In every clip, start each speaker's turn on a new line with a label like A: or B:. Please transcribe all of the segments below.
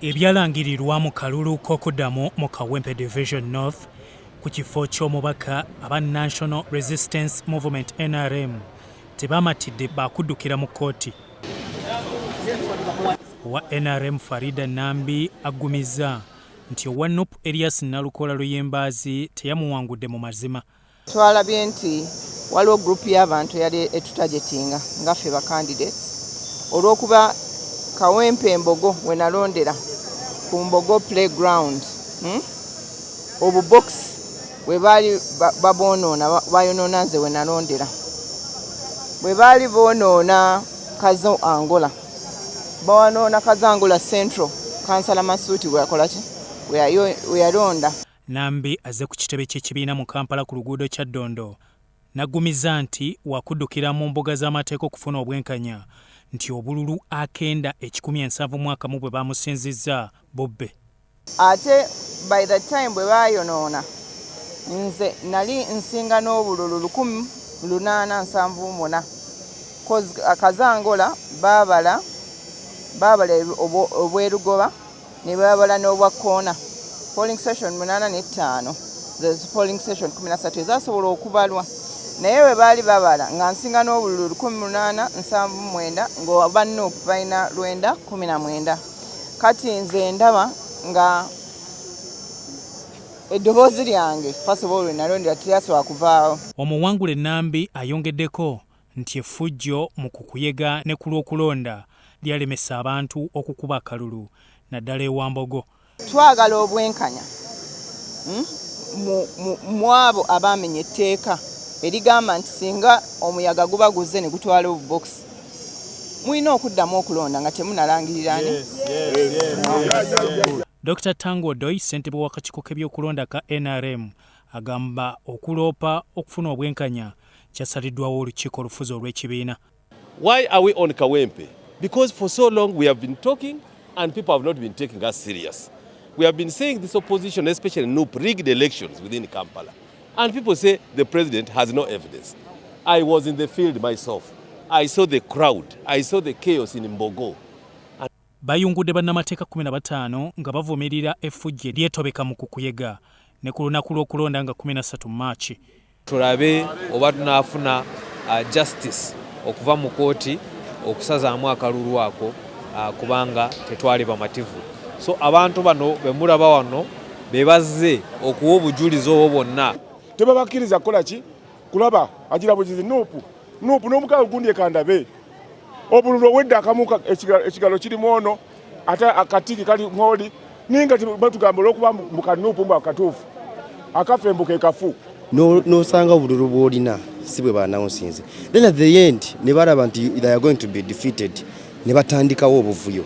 A: Ebyalangirirwa mu kalulu k'okuddamu mu Kawempe Division North ku kifo ky'omubaka, aba National Resistance Movement, NRM, tebamatidde, bakuddukira mu kkooti. Owa NRM Farida Nambi aggumizza nti owa NUP Erias Nalukoola Luyimbaazi teyamuwangudde mu mazima.
B: Twalabye nti waliwo gurupu y'abantu eyali etutargetinga nga ffe ba candidates, olw'okuba Kawempe Mbogo we nalondera ku Mbogo Playground, Obubokisi bwe baali babwonoona, bayonoona nze we nalondera. Bwe baali boonoona Kazo Angola, bawanoona Kazo Angola Central, Kansala Masuuti bwe yakola ki, we yalonda.
A: Nambi azze ku kitebe ky'ekibiina mu Kampala ku luguudo Kyaddondo n'aggumiza nti wakuddukira mu mbuga z'amateeka okufuna obwenkanya, nti obululu 971 bwe bamusinzizza bubbe.
B: Ate by the time bwe baayonoona, nze nali nsinga n'obululu 1874. Kazangola baabala baabala obwerugoba ne babala n'obwa koona, polling station 85, ze polling station 13 ezasobola okubalwa. Naye bwe baali babala nga nsinga n'obululu 1879, ng'aba NUP balina 919. Kati nze ndaba nga eddoboozi lyange, first of all, lwe nalondera teryasobola kuvaawo.
A: Omuwangule Nambi ayongeddeko nti effujjo mu kukuyega ne ku lw'okulonda lyalemesa abantu okukuba akalulu, naddala ewa Mbogo.
B: Twagala obwenkanya mu abo abaamenya etteeka erigamba nti singa omuyaga guba guzze ne gutwala obubokisi, mulina okuddamu okulonda nga temunalangirira ani.
A: Dr Tango Odoi, ssentebe w'akakiiko k'ebyokulonda ka NRM, agamba okuloopa okufuna obwenkanya kyasaliddwawo olukiiko olufuzi olw'ekibiina.
C: Why are we on Kawempe? Because for so long we have been talking and people have not been taking us serious. We have been saying this opposition, especially NUP, rigged elections within Kampala. And people say the president has no evidence. I was in the field myself. I saw the crowd. I saw the chaos in Mbogo.
A: Bayungudde bannamateeka 15 nga bavumirira effujjo eryetobeka mu kukuyega ne ku lunaku lw'okulonda nga 13 Maaki.
D: Tulabe oba tunaafuna justice okuva mu kooti okusazaamu akalulu ako, kubanga tetwali bamativu. So abantu bano bemulaba wano be bazze okuwa obujulizi obwo bwonna.
E: Tebabakkiriza kukola ki, kulaba agira bugizi NUP NUP n'omukago gundi ekandabe obululu owedde akamu ekigalo kirimu ono, ate akatiki kali mwoli, naye nga batugamba olwokuba mu ka NUP mbu akatuufu akaffe mbu ke kafu.
F: N'osanga obululu bw'olina si bwe baanawunsinze. Then at the end ne balaba nti they are going to be defeated, ne batandikawo obuvuyo,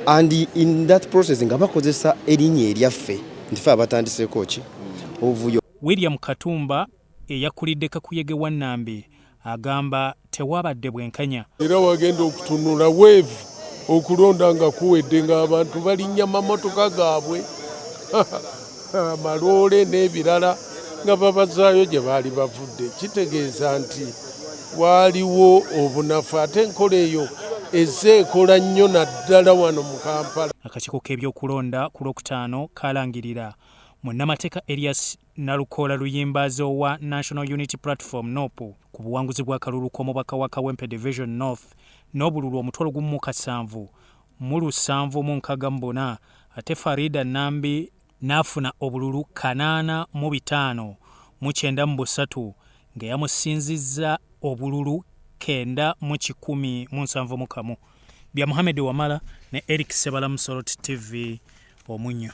F: and in that process nga bakozesa erinnya eryaffe nti fe abatandiseeko ki obuvuyo.
A: William Katumba, eyakulidde kakuyege wa Nambi, agamba tewabadde bwenkanya.
G: Era wagenda okutunula weevu okulonda nga kuwedde, ng'abantu balinnya mamotoka gaabwe, amaloole n'ebirala, nga babazaayo gye baali bavudde. Kitegeeza nti waaliwo obunafu, ate enkola eyo ezze ekola nnyo, naddala wano mu Kampala.
A: Akakiiko k'ebyokulonda ku Lwokutaano kalangirira munnamateeka Erias Nalukoola Luyimbaazi owa National Unity Platform, NUP, ku buwanguzi bw'akalulu k'omubaka wa Kawempe Division North n'obululu 17,764, ate Farida Nambi n'afuna obululu 85,993, nga yamusinzizza obululu 190,171. Bya Muhammed Wamala ne Eric Sebalamu, Salt TV, Omunnyo.